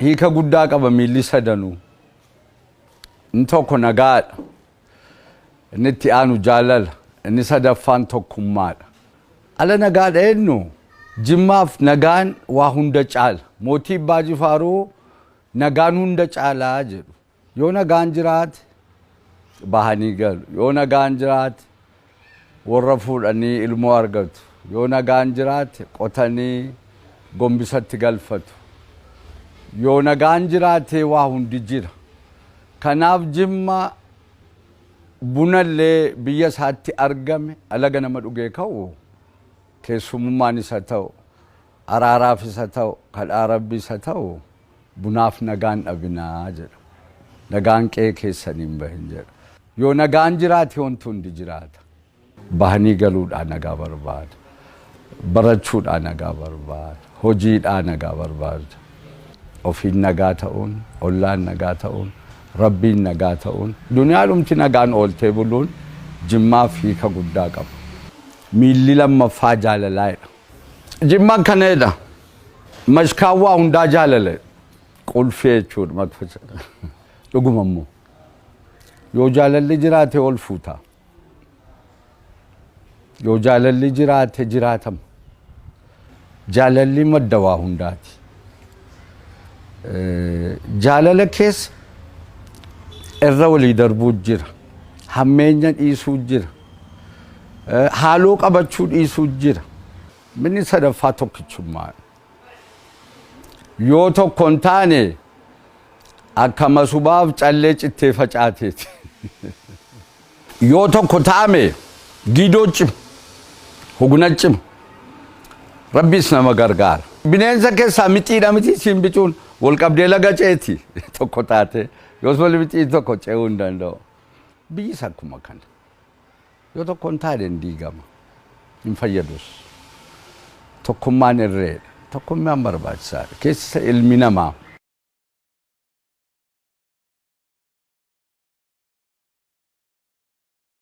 Hiika guddaa qaba miilli sadanuu. Inni tokko nagaadha. Inni itti aanu jaalala. Inni sadaffaan tokkummaadha. Ala nagaadha jennu Jimmaaf nagaan waa hunda caala. Mootii Abbaa Jifaaruu nagaan hunda caalaa jedhu. Yoo nagaan jiraate bahanii galu. Yoo nagaan jiraate warra fuudhanii ilmoo argatu. Yoo nagaan jiraate qotanii gombisatti galfatu. Yoo nagaan jiraate waa hundi jira. Kanaaf Jimma bunallee biyya isaatti argame alaga nama dhugee ka'u keessumummaan isa ta'u, araaraaf isa ta'u, kadhaa rabbi isa ta'u bunaaf nagaan dhabinaa jedha. Nagaan qe'ee keessanii hin bahin jedha. Yoo nagaan jiraate wanti hundi jiraata. Bahanii galuudhaa nagaa barbaada. Barachuudhaa nagaa barbaada. Hojiidhaa nagaa barbaada. Ofiin nagaa ta'uun, ollaan nagaa ta'uun, rabbiin nagaa ta'uun, duniyaadhumti nagaan ooltee buluun Jimmaaf hiika guddaa qaba. Miilli lammaffaa jaalalaadha. Jimma akkana jedha. Mashkaan waa hundaa jaalala. Qulfii jechuudha makfacha. Dhuguma immoo. Yoo jaalalli jiraate ol fuuta. Yoo jaalalli jiraate jiraatama. Jaalalli madda waa hundaati. Jaalala keessa irra walii darbuu jira. Hammeenya dhiisuu jira. Haaloo qabachuu dhiisuu jira. Minni sadaffaa tokkichummaa. Yoo tokko hin taane akka masubaaf callee cittee facaateeti. Yoo tokko ta'ame giidoo cima, hugna cima. Rabbis nama gargaara. Bineensa keessaa mixiidha miti isiin bicuun wal qabdee laga ceeti tokko taate yoos wal mixii tokko ce'uu hin danda'u. Biyyis akkuma kana. Yoo tokko hin taane hin diigama. Hin fayyadus. Tokkummaan irreedha. Tokkummaan barbaachisaadha. Keessa ilmi namaa.